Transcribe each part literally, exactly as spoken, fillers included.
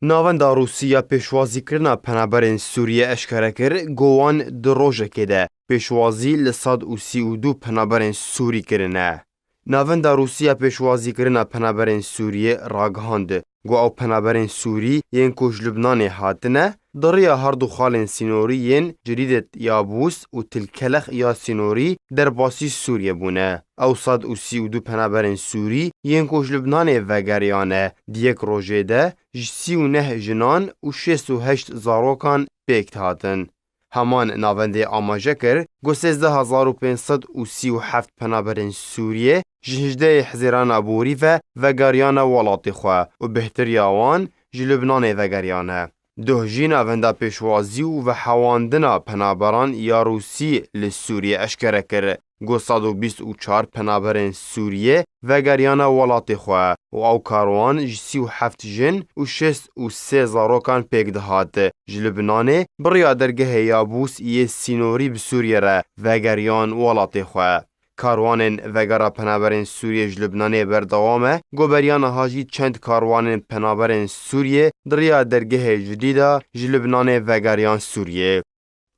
Navenda Rûsî ya pêşwazîkirina penaberên Sûriyê eşkere kir ku wan di rojekê de pêşwazî li sed û sî û du penaberên Sûrî kirine. Navenda Rûsî ya pêşwazîkirina penaberên Sûriyê ragihand ku ew penaberên Sûrî yên ku ji Lubnanê hatine, di riya herdu xalên sînorî yên Cidîdet Yabûs û Tilkelex ya sînorî derbasî Sûriyê bûne. Ew sed û sî û du penaberên Sûrî yên ku ji Lubnanê vegeriyane, di yek rojê de ji sî û neh jinan û şêst û heşt zarokan pêk dihatin. Heman navendê amaje kir ku sêzdeh hezar û pênc sed û sî û heft penaberên Sûriyê ji hejdehê Hezîrana borî ve vegeriyane welatê xwe û bêhtir ya wan ji Lubnanê vegeriyane. Doh jî navenda pêşwazî û vehewandina penaberan ya Rûsî li Sûriyê eşkere kir ku sed û bîst û çar penaberên Sûriyê vegeriyane welatê xwe û ew karwan ji sî û heft jin û şêst û sê zarokan pêk dihat, ji Lubnanê bi riya dergehê Yabûs yê sînorî bi Sûriyê re vegeriyan welatê xwe. Karwanên vegera penaberên Sûriyê ji Lubnanê berdewam e, ku beriya niha jî çend karwanên penaberên Sûriyê di riya dergehê Cidîda ji Lubnanê vegeriyan Sûriyê.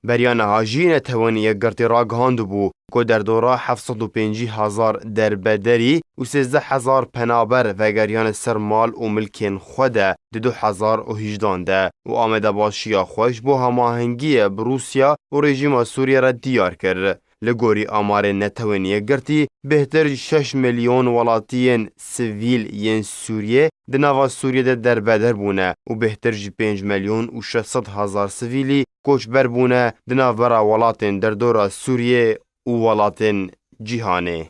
Beriya niha jî Netewên Yekgirtî ragihandibû ku derdora heft sed û pêncî hezar derbederî û sêzdeh hezar penaber vegeriyane ser mal û milkên xwe de di du hezar û hejdan de û amadebaşiya xwe ji bo hemahengiye bi Rûsya û rejîma Sûriyê re diyar kir. Li gorî amarên Netewên Yekgirtî, bêhtir ji şeş milyon welatiyên sivîl yên Sûriyê di nava Sûriyê de derbeder bûne û bêhtir ji pênc milyon û şeş sed hezar sivîlî koçber bûne di navbera welatên derdora Sûriyê û welatên cîhanê.